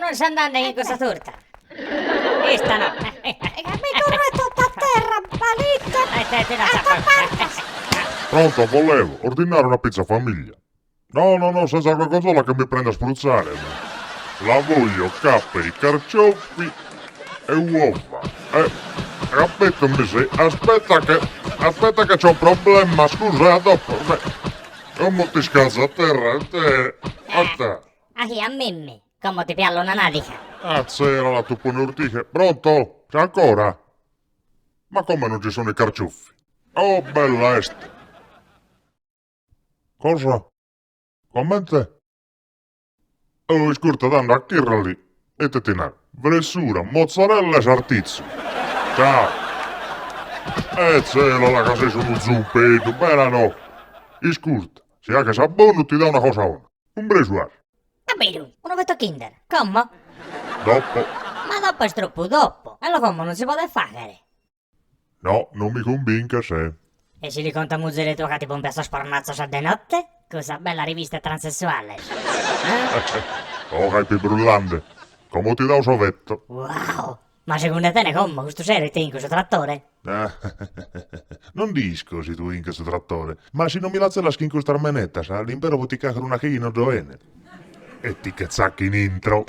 Non so andende chin cussa turta. Ista no. Mi curret totu a terra, balite. A partes. Pronto, volevo ordinare una pizza famiglia. No, no, no, senza gorgonzola che mi prende a spruzzare. La voglio capperi, carciofi e uova. Eh, capito mi sei? Aspetta che, aspetta che c'ho un problema, scusa, a dopo. Beh, Como ti scalzo a terra, te. Aspetta. Ahi a mimmi, como ti piallo una nadica. Azzera la tupone urtiche. Pronto? C'è ancora? Ma come non ci sono i carcioffi? Oh, bella est. Cosa? Comente? Oh, iscurta, tando, achirrali. Ite ti naro? Fressura, mozzarella e sartizzu. Ciao. E zela la ca ses unu zumpeddu, bera no. Iscurta, si 'aghes a bonu ti dao una cosa 'ona. Cumpresu as? A beru, unu ovetto Kinder. Como? Dopo. Ma dopo est tropu dopo, ello como non si podet faghere. No, non mi cumbinches, eh. E si li conto a muzere tua ca ti pompiat sos pornatzos a de notte? Cussa bella rivista 'e transessuales. Eh? Oh, gai fis brullande. Como ti dao s'ovetto. Wow! Ma segunde tene como, custu sero ite 'inco su trattore? Non nd'isco si tue 'inches su trattore, ma si non mi la zelas chin custas menettas, l'impero po ti ch'agher una chi non ddoe 'enit. E ti che zacco in intro.